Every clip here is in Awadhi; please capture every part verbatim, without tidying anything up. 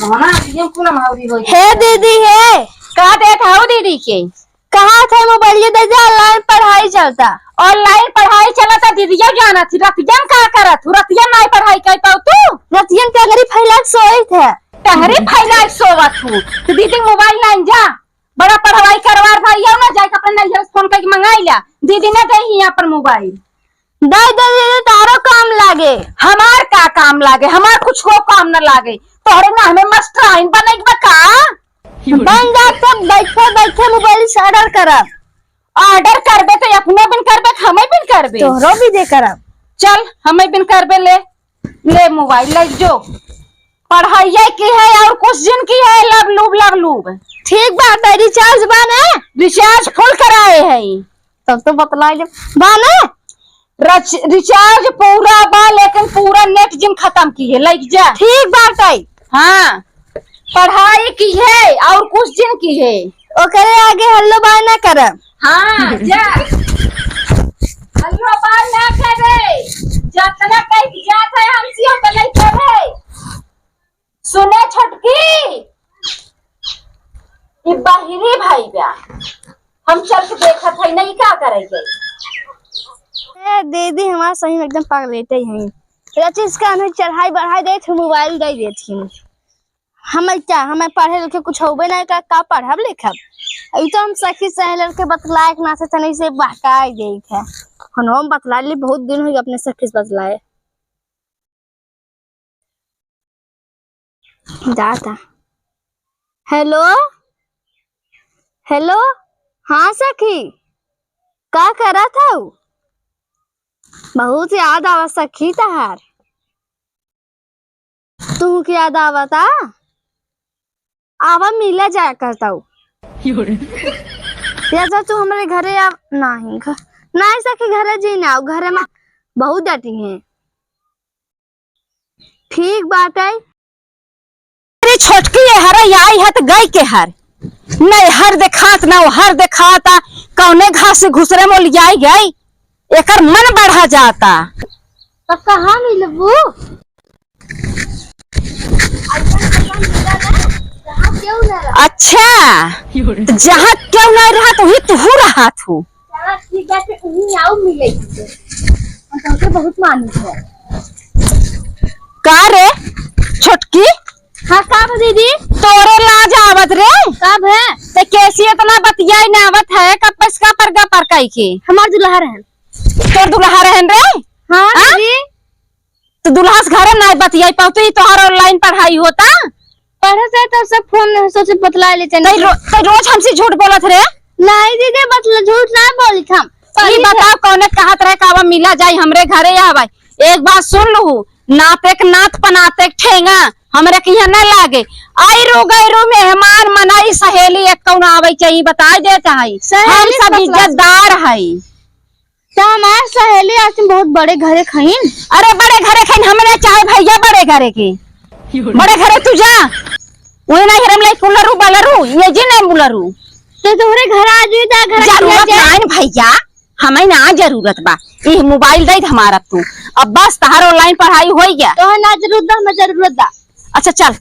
मोहना, ये कुल माउरी होई। हे दीदी, हे। का देत हऊ दीदी के? कहा थे मोबाइल दे जा, online पढ़ाई चलता। Online पढ़ाई चलता, दीदिया जाना थी, रतिया में का करत हू? रतिया में नाई पढ़ाई कर पाऊ तू? रतिया में टंगरी फैला के सोई थे। टंगरी फैला के सोवत हू? तो दीदी मोबाइल लाइन जा, बड़ा पढ़वाई करवार भाई, आओ ना, जाके अपने नैहर से फोन करके मंगाई ला। दीदी ना दे ही अपन मोबाइल। दे दे दीदी, तारो काम लागे। हमार का काम लागे? हमार कुछ को काम न लागे। तोहरे ना हमें मास्टराइन बने के बा का? बन जा, तब बैठे बैठे मोबाइल से order करब। Order करबे तो अपने बिन करबे कि हमें बिन करबे? तोहरो भी दे करब। चल, हमें बिन करबे, ले, ले मोबाइल, ले जो। पढ़ाइए की है और कुछ दिन की है, लबलूब, लबलूब। ठीक बा, तो recharge बा ना? Recharge full कराए है। तब तो बतला जब बा ना? रच-, recharge पूरा बा, लेकिन पूरा net जिन खतम की है, लइक जा। ठीक बाटे। हाँ, पढ़ाई की है और कुछ दिन की है। ओकरे आगे hello bye ना करब। हाँ, जा। Hello bye ना करे। जतना कह के जात है हमसे, उतना ही करे। सुने छोटकी, ई बहिरी भाई बा, हम चल के देखत हई ना, ई का करे गई। ए दीदी, हमार सही में एकदम पगलेटे ही हैं। रचिस का हमें चढ़ाई बढ़ाई देत ही, मोबाइल दे देत ही। हमें क्या, हमें पढ़े लिखे कुछ होबे नहीं का, का पढ़ब लिखब? ई तो हम सखी सहेलर के बतलाए के नाते तनी से बहकाई देत है। हम बतला ली, बहुत दिन हो गए अपने सखी से बतलाए। दादा। Hello, hello, हाँ सखी, का करत हऊ? बहुत याद आवा सखी तहार। तू के याद आवता? आवा मिला जाया करताऊ। या तो तू हमरे घरे आ, नाही घ-, नाही सखी घरे जी ना, घरे में बहुत डटी हैं। ठीक बाटे। अरे छोटकी, ये हरे आई है तो गई के हर, नहीं हर देखात ना हर देखाता, कौने घास से घुसरे मोल जाई गई, एकर मन बढ़ा जाता। तब कहाँ मिलबू? अच्छा, तो जहाँ क्यों नहीं रहा तो ही तू रहा थू। चला ठीक बाटे, उहीं आऊ मिले हमसे। हम तोहके बहुत मानित है। का रे छोटकी? हाँ, का बा दीदी? तोरे लाज आवत रे? का भे? ते कैसी इतना बतियाई ना आवत है, कब पैस का पर का पर काई के? हमार दुल्हा रहन। तोर दुल्हा रहन रे? हाँ, हाँ? दीदी। तो दुल्हा से घरे ना बतियाई पाऊ, तो ई तोहार online पढ़ाई होता? पढ़त है तब सब फोन में सोचे बतला लेते तै हैं। रो-, तै रोज हमसे झूठ बोलत रे? नहीं दीदी, बतला, झूठ ना बोली हम। ई पढ़ी थे। बताओ, कौने कहत रहे, कावा मिला जाई हमरे घरे आवे? एक बात सुन लू, नाते के नात पनाते के ठेंगा हमरे के यहाँ न लागे। आई रू गई रू मेहमान मनई सहेली एक कौन आवे चाहिए, बताई दे चाही। सहेली हम सब मतलब इज्जतदार हई। तो हमार सहेली आसिम बहुत बड़े घरे खइन। अरे बड़े घरे खइन, हमरे चाहे भैया बड़े घरे के। बड़े घरे तू जा। वही नहीं हरम लाई कुलरू बलरू, ये जी नहीं बुलरू। तो तोहरे घर आ जाई, जा घर आ जरूरत जाए। नाइन भैया, हमें ना जरूरत बा। ये मोबाइल दे दे हमारा तू। अब बस तहार online पढ़ाई होई गया। तोहर ना जरूरत बा, हमें जरूरत बा। अच्छा चल,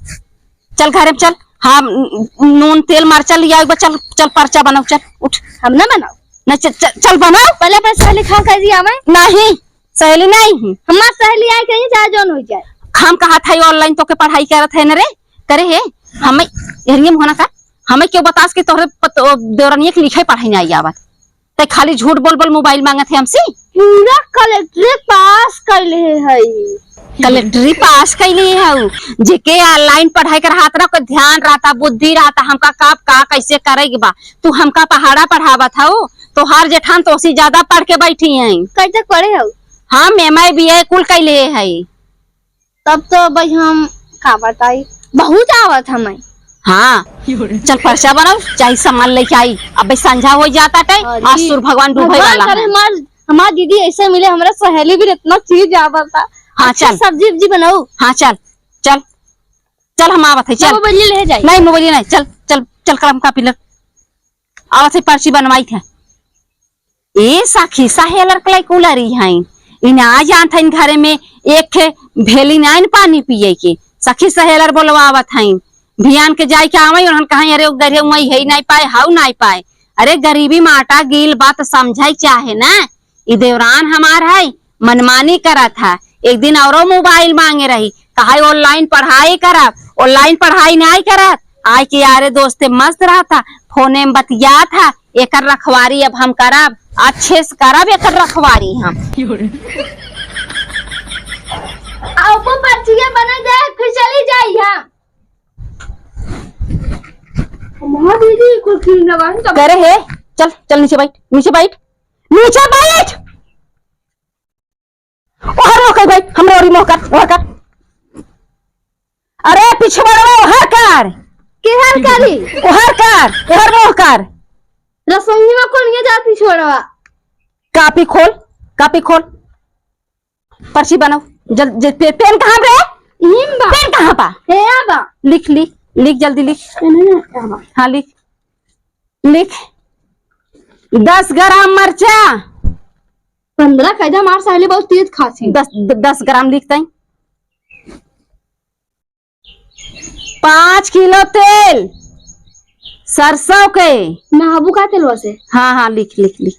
चल घरे में चल। हाँ, न-, नून तेल मरचा लिया एक बार, चल, चल परचा बनाओ, चल उठ। हम ना बनाओ। नहीं, चल, चल, चल बनाओ। पहले अपने सहेली खाओ कह दिया मैं। नहीं, सहेली नहीं है। हमार सहेली आए कहीं चाहे जौन हो जाए। हम कहा था ये online तो के पढ़ाई करत है न रे, करे है। हमें, एहरिये मुहना का, हमें क्यों बतास कि तोहरे पत-, देवरनिया के लिखे पढ़ाई नहीं आई आवत। ते खाली झूठ बोल बोल मोबाइल मांगत है हमसे। पूरा कलेक्टरी पास कैले है। कलेक्टरी पास कैले है उ। जेके online पढ़ाई कर हाथ ना, कोई ध्यान रहता, बुद्धि रहता, हमका का, का कैसे करे के बा। तू हमका पहाड़ा पढ़ावत हऊ, तोहार जेठान तोसी ज्यादा पढ़ के बैठी हैं। कैसे पढ़े हऊ? हम M A B A कुल कैले है। तब तो भाई हम का बताई, बहुत आवत हमें। हाँ, चल परचा बनाओ, चाहे सामान लेके आई। अबे संझा हो जाता टाइम, अरे, आज सूर्य भगवान डूबे भगवान वाला करे है। हमार, हमार दीदी ऐसे मिले, हमरा सहेली भी इतना चीज आवता। हाँ, अच्छा, चल। सब्जी उब्जी बनाऊ। हाँ, चल, चल, चल, हम आवत है, चल। मोबाइल ले जाई। नहीं, मोबाइल नहीं, चल, चल, चल, कलम कापी ले। आवत है, पर्ची बनवाई थे। ए सखी, सहेलर के लाई कुलरी हैं। इन आ जानत हैं घरे में एक ठे भेली नाइन पानी पिए के। सखी सहेलर बोलवावत हैं। भियान के जाए के आवे, उन्हन कहे, "अरे, वो गरीब वही है ही नहीं पाए, हाउ नहीं पाए।" अरे, गरीबी में आटा गील बात समझाई चाहे ना। ई देवरान हमार है, मनमानी करत है। एक दिन औरो मोबाइल मांगे रही, कहा, "ऑनलाइन पढ़ाई करब।" ऑनलाइन पढ़ाई नहीं करत, आए के यारे दोस्ते मस्त रहत है, फोने में बतियात है। एकर रखवारी अब हम करब, अच्छे से करब एकर रखवारी हम। अब वो पर्चिया बना जाए, फिर चली जाई हम। हमार दीदी कुल क्रीम लगा है, तब करे है। चल, चल नीचे बैठ, नीचे बैठ, नीचे बैठ। ओहर मोह कर भाई, हमरे ओरी मोह कर, ओहर कर। अरे पिछवाड़वा ओहर कर। केहर करी? ओहर कर, ओहर मोह कर। रसोई में कौन ये जात पिछवाड़वा? कापी खोल, कापी खोल। पर्ची बनाओ। जल-, जे-, पे-, पेन कहाँ रे? इहिम बा। पेन कहाँ बा? हे आ बा। लिख, लिख, लिख, जल्दी लिख। पेन है ना? हाँ, लिख। लिख। दस ग्राम मरचा। पन्द्रह कैदा मार साले, बहुत तेज खांसी। दस, द-, दस ग्राम लिख तई। पाँच किलो तेल सरसों के। नहाबू का तेलवा से? हाँ, हाँ, लिख, लिख, लिख।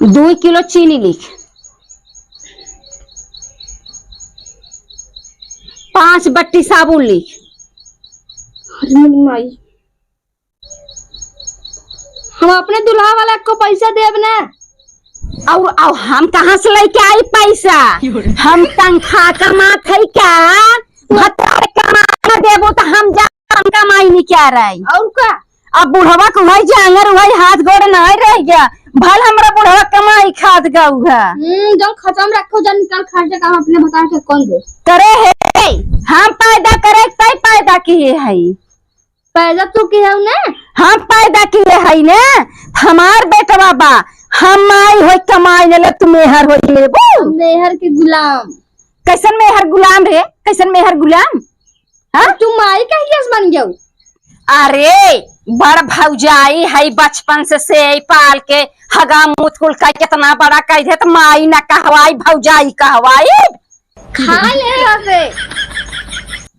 दुई किलो चीनी लिख। पाँच बट्टी साबुन लिख। अरे मोरी माई। हम अपने दुल्हा वाला को पैसा देब ना। और, और हम कहाँ से लेके आई पैसा? हम तनख्वाह कमात है क्या? भतार कमाना देबो तो हम जा, हम कमाई नहीं क्या रही? और का? अब बुढ़वा को वही जांगर, वही हाथ गोड़ नहीं रह गया। भल हमरा बुढ़वा कमाई खात गऊ है। हम्म, जो खत्म रखो, जन निकल खर्चा काम अपने भतार के कौन दे? करे है, हम पैदा करे, तय पैदा किए है। पैदा तू किहे हऊ ना? हम पैदा किहे हई ना, हमार बेटवा बा, हम माई होई कमाई न ले, तू मेहर होई लेबू। हम मेहर के गुलाम। कैसन मेहर गुलाम रे? कैसन मेहर गुलाम? हाँ? तू माई कहियस बन गऊ? अरे, बड़ भौजाई है, बचपन से से पाल के हगा मूत कुल का कितना बड़ा कह दे, तो माई ना कहवाई, भौजाई कहवाई। खा ले हवे।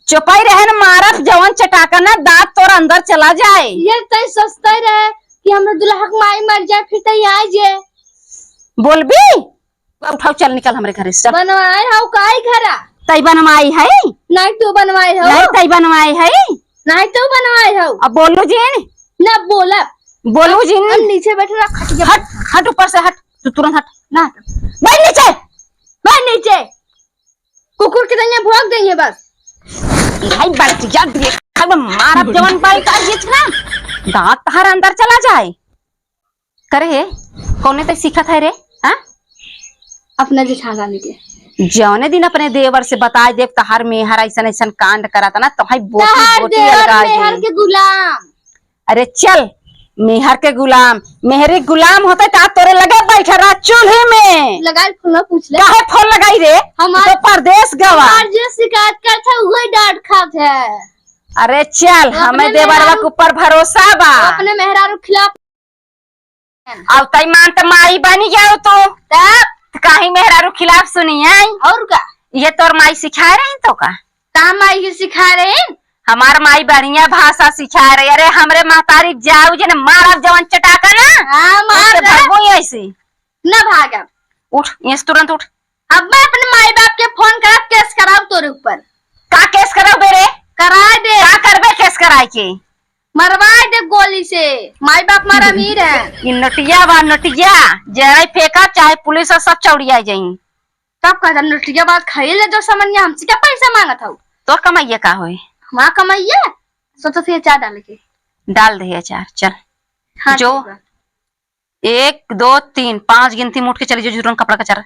चुपाई रहे न, मारब जवन चटाका ना, दांत तोर अंदर चला जाए। ये तय सस्ता रहे कि हमरा दुल्हा के माई मर जाए, फिर तय आ जाए। बोलबी? उठाओ, चल निकल हमरे घरे से, चल। बनवाए हऊ काई घरा? तई बनवाई है? नहीं तू बनवाए हऊ। नहीं तई बनवाए है? नहीं तू बनवाए हऊ। अब बोलू जिन। ना बोला। बोलू जिन। हम नीचे बैठे ना, खटिया हट, हट ऊपर से हट, तू तुरंत हट। ना हट। बैठ नीचे, बैठ नीचे। कुकुर के दहिया भोंक देंगे बस। भाई बड़किया देखा, मारब जवन बाल का ये छना। दांत तहार अंदर चला जाए। करे हे, कौने ते सीखत है रे? हाँ? अपना जेठान रानी के। जौने दिन अपने देवर से बताए देब, तहार मेहर ऐसन ऐसन कांड करत ना, तो भाई बोटी तहार बोटी देवर अलगा मेहर दे। के गुलाम। अरे चल, मेहर के गुलाम, मेहरी गुलाम होते तो आज तोरे लगे बैठा रहा चूल्हे में। लगाई फोन पूछ ले। काहे फोन लगाई रे? हमार तो परदेस गवा। हमार जे शिकायत करत है, उहे डांट खात है। अरे चल, वो हमें अपने देवरवा मेहरारू के ऊपर भरोसा बा। वो अपने मेहरारू खिलाफ। अब तई मान त माई बनी जाओ तू। तब? त काहे मेहरारू खिलाफ सुनी आई? और का? ये तोर माई सिखाए रही तो का? का माई के सिखाए रही? हमार माई बढ़िया भाषा सिखाए रही। अरे हमरे महतारी जाऊ जे न मारब जवन चटाका ना। हाँ, मार ओके दे। भागो यहीं से। ना भागब। उठ, यहीं से तुरंत उठ। अब मैं अपने माई बाप के फोन करब, केस कराऊ तोरे ऊपर। का केस कराऊ बे रे? करा दे। का करबे केस कराए के? मरवाए दे गोली से। माई बाप मारा अमीर है। ई नोटिया बा, नोटिया। जरे फेंका, चाहे पुलिस और सब चौड़िया जाई। तब कहता नोटिया बात खाई ले जो समनिया, हमसे क्या पैसा मांगत हऊ? तोर कमाइया का होई? हमार कमाइया? सोचो से अचार डाले के। डाल दे अचार, चल। हाँ, जो ठीक बा। एक, दो, तीन, पाँच गिनती में उठ के चली जो, तुरंत कपड़ा कचार।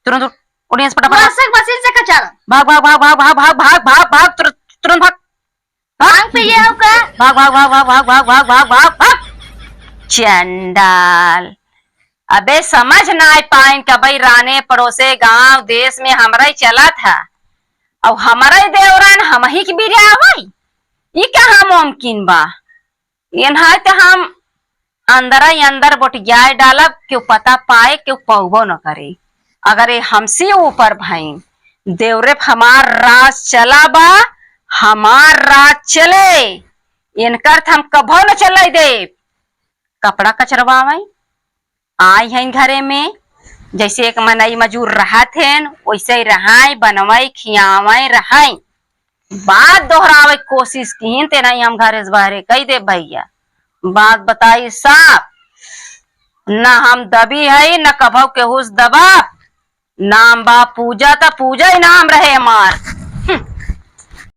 तुरंत उठ, उठ यहाँ से फटाफट। मासक मशीन से कचार। भाग, भाग, भाग, भाग, तुरंत, तुरंत भाग। भाग। मांग पे ये हो का? भाग, भाग, भाग। चंडाल। अबे समझ ना आए पाइन का भाई राने पड़ोसे गांव देश में हमरा ही चला था। अब हमरा ही देवरान हम ही के बिरिया आवई। ई कहाँ मुमकिन बा? एन्हाई त हम अंदर ही अंदर बोटियाए डालब, केहू पता पाए, केहू पउबो न करे। अगर ये हमसे ऊपर भइन, देवरे पे हमार राज चला बा, हमार राज चले, इनकर त हम कभो न चले देब। कपड़ा कचरवावइ, आइ हइन घरे में, जइसे एक मनई मजूर रहत हेन, वइसे ही रहइ, बनवइ, खियावइ, रहइ। बात दोहरावइ कोसिस किहिन, ते नाहीं हम घरे से बहरे कइ देब भइया। बात बताई साफ, न हम दबी हई, न कभउ केहू से दबब। नाम बा पूजा, त पूजा ही नाम रहे हमार।